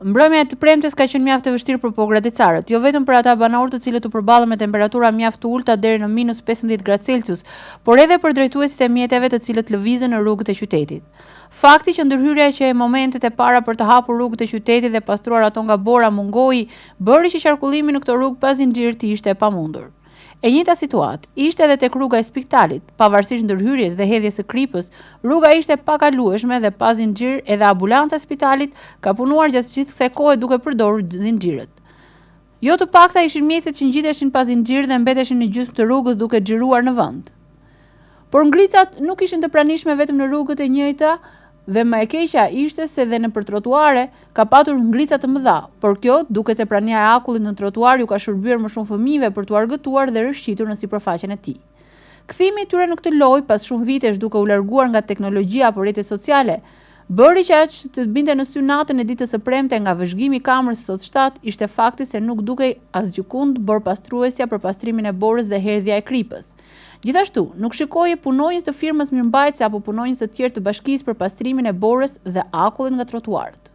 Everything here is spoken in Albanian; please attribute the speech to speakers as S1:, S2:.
S1: Mbrëmja e të premtes ka qenë mjaft e vështirë për pogradecarët, jo vetëm për ata banorë të cilët u përballën me temperatura mjaft të ulëta deri në minus 15 gradë Celsius, por edhe për drejtuesit e mjeteve të cilët lëvizën në rrugët e qytetit. Fakti që ndërhyrja që në momentet e para për të hapur rrugët e qytetit dhe pastruar ato nga bora mungoi, bëri që qarkullimi në këto rrugë pa zinxhirë të ishte e pamundur. E njëjta situatë ishte edhe tek rruga e Spitalit, pavarësisht ndërhyrjes dhe hedhjes së kripës, rruga ishte e pakalueshme dhe pa zinxhir edhe ambulanca e spitalit ka punuar gjatë gjithë kësaj kohe duke përdorur zinxhirët. Jo të pakta ishin mjetet që ngjiteshin pa zinxhir dhe mbeteshin në gjysmë të rrugës duke xhiruar në vend. Por ngricat nuk ishin të pranishme vetëm në rrugët e njëjta dhe më e keqja ishte se dhe nëpër trotuare ka patur ngrica të mëdha, por kjo duket se prania e akullit në trotuar ju ka shërbyer më shumë fëmijëve për t'u argëtuar dhe rrëshqitur në sipërfaqen e tij. Kthimi i tyre në këtë lojë pas shumë vitesh duke u larguar nga teknologjia apo rrjetet sociale, bëri që ajo që të binte në sy natën e ditës së premte nga vëzhgimi i kamerës së Sot 7 ishte fakti se nuk dukej asgjëkund borëpastruesja për pastrimin e borës dhe hedhja e kripës. Gjithashtu, nuk shikoje punonjës të firmës mirëmbajtëse apo punonjës të tjerë të bashkisë për pastrimin e borës dhe akullit nga trotuarët.